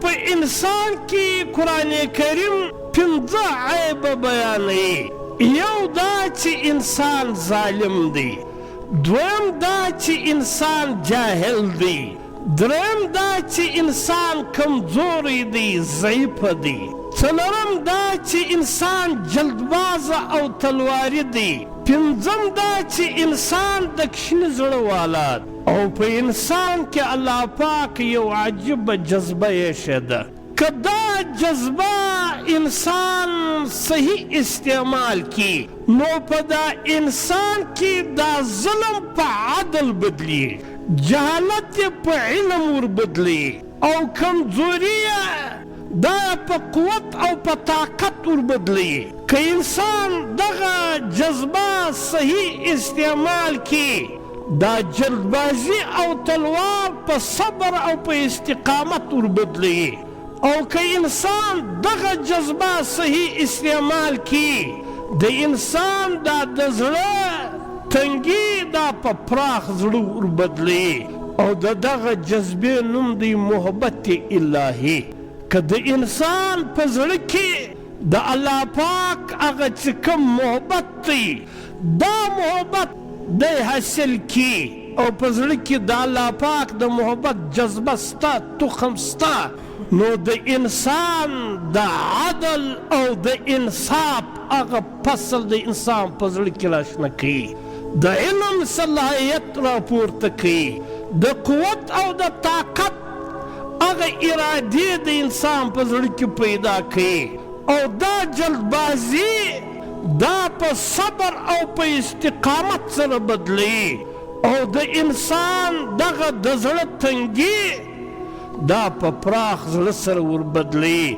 په انسان کې قرآن کریم پنځه عیبه بیانوي. یو دا چې انسان ظالم دی، دویم دا چې انسان جاهل دی، دریم دا چې انسان کمزوری دی، ضعیف دی، څلورم دا چې انسان جلدبازه او تلواري دی، پنځم دا چې انسان د کښني زړه والا دی. او په انسان کې الله پاک یو عجیبه جذبه ایښې ده، که دا جذبه انسان صحیح استعمال کړي نو په دا انسان کې دا ظلم په عدل بدلیږي، جهالت یې په علم وربدلوي او کمزوري یې دا په قوت او په طاقت وربدلوي. که انسان دغه جذبه صحیح استعمال کړي، دا جلدبازي او تلوار په صبر او په استقامت وربدلوي، او که انسان دغه جذبه صحیح استعمال کړي، د انسان دا د زړه تنګي دا په پراخ زړه وربدلوي، او د دغه جذبې نوم دی محبت الهي. که د انسان په زړه کې د الله پاک هغه چې کوم محبت دی، دا محبت دی حاصل کړي، او په زړه کې د الله پاک د محبت جذبه سته، تخم سته، نو د انسان د عدل او د انصاف هغه فصل د انسان په زړه کې راشنه کوي، د علم صلاحیت راپورته کوي، د قوت او د طاقت هغه ارادې د انسان په زړه کې پیدا کوي، او دا جلدبازي دا په صبر او په استقامت سره بدلوي، او د انسان دغه د زړه تنګي دا په پراخ زړه سره وربدلوي.